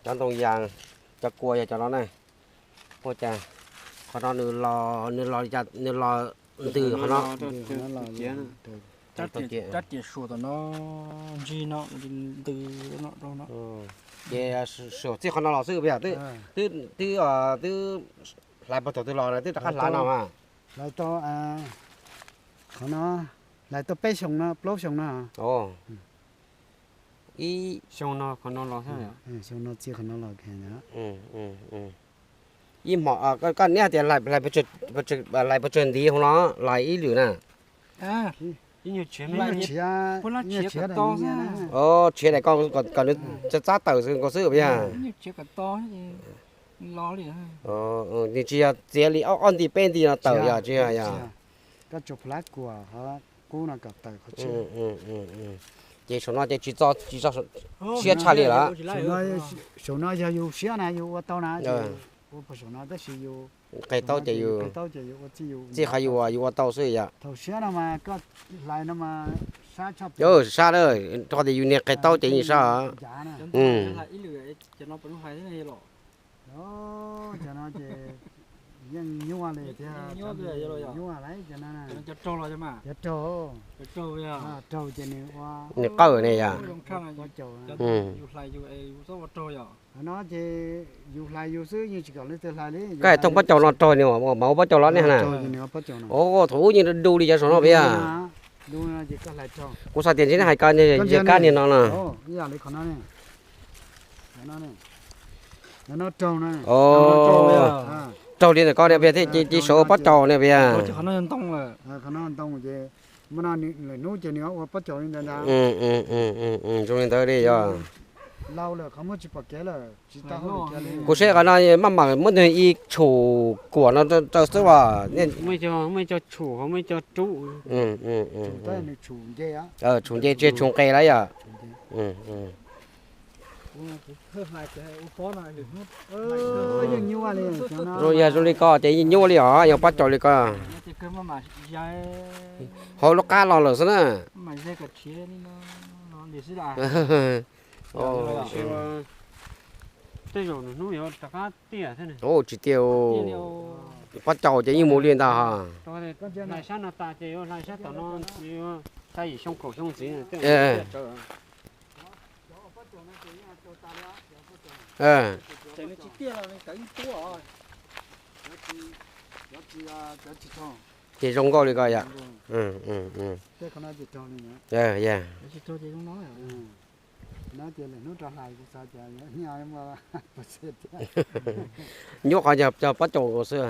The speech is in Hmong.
Cov ntoo yas, cov kua yog cov no ne. Ua cas qhov no nws los, nws los li cas, nws los ntws qhov no. Rab riam suas tom no, ntsig no, ntws no rau no. Ces suas txij qhov no los xwb puas yog? Twb, twb, twb hlais puag thaum twg los na, twb rov qab hlais no mas. Hlais tau, qhov no hlais tau peb xyoo no, plaub xyoo no. Ib xyoo no qhov no los, xyoo no txij qhov no los. Ib hmo, koj niab hais tias hlais pes tsawg ntiv hauv no, hlais ib lwm na. Tshiav daim, kom nws txab tawm nkaus xwb puas yog? Nws tsis yog txiav li ob nti peb nti no tawm yog tsis yog? Koj tsuas phlab kuam qhov qub no kom tawm qhov tshiab. Ces saum no ces tsis txo, tsis txo siab tshaj li lawm. Saum no yog yus siab na, yus ua tau na, ua puag saum no tab sis yus nqes taub ces yus, txij qhov yus, yus ua tau xwb yom. Thaum siab no mas koj hlais no mas sab tshaj plaws. Sab lawm, rau qhov tias yus niag nqes taub ces yeej sab. Cov no ces yeej nyuaj li thiab, nyuaj lawm cov no. Cov raug, raug ces nws ua, nws qawj ne yom. Qhov no ces yus hlais yus xwb, yeej tsis kom leej twg hlais li. Koj hais thooj pob caus no raug nws mas ua pob caus los ne na. Thaum ub yeej du du li cov saum no puas yog? Kuv xav tias ntshe neb hais ko yog kab niag no na. Raug li ntawm ko ne, thiaj cia saum ua pob caus ne puas yog? Zoo li ntawd li yog. Kuv saib qhov no maj mam muab nws ib tshum kuam no rau xwb as. Tshum nce tsis tshum nqes lawm yom. Zoo, yog zoo li ko ces yeej nyuaj li os, yog pob caus li ko. Hauv lub qab los lawm xwb na. Tsis tiag, pob caus ces yeej mus li ntag. Ces zoo nkauj li ko yom. Nyuaj qhov cog pob caus nkaus xwb.